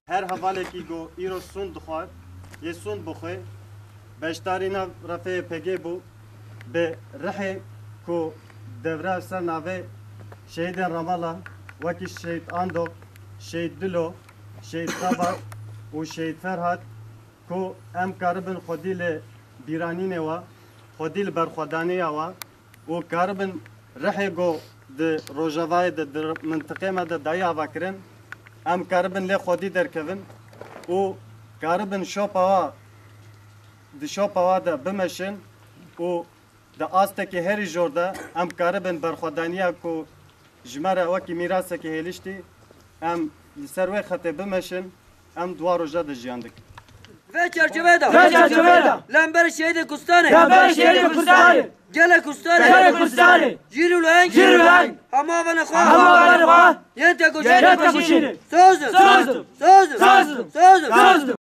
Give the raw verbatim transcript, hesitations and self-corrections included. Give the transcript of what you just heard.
Her hevalekî ku îro sûnd dixwar, yê sûnd bixwe, beşdarî nav refeyê P G bû, bi rihê ku devre ser navê şehîdên Ramala, wekî Şehîd Ando, Şehîd Dilo, Şehîd Xebat û Şehîd Ferhat, ku em karibin xwedî li bîranînê we, xwedî li berxwedaniya we û karibin rihê ku di Rojavayê de, di mintiqê me de dayê ava kirin, em karibin lê xwedî derkevin û karibin şopa wa, di şopa wa de bimeşin û di astekî herî jor de em karibin berxwedaniya ku ji me re wekî mîrasekî hêliştî, em li ser wê xetê bimeşin, em di wa roja de jiyan dikin. Ve çerçevede. Ve çerçevede. Lember şehîdê Kustanê. Lember şehîdê Kustanê. Gelê Kustanê. Gelê Kustanê. Jîr û leng. Jîr û leng. Hema vene xwe. Hema vene xwe. Yên tekoşînê. Yên tekoşînê. Sozum. Sozum. Sozum. Sozum. Sozum.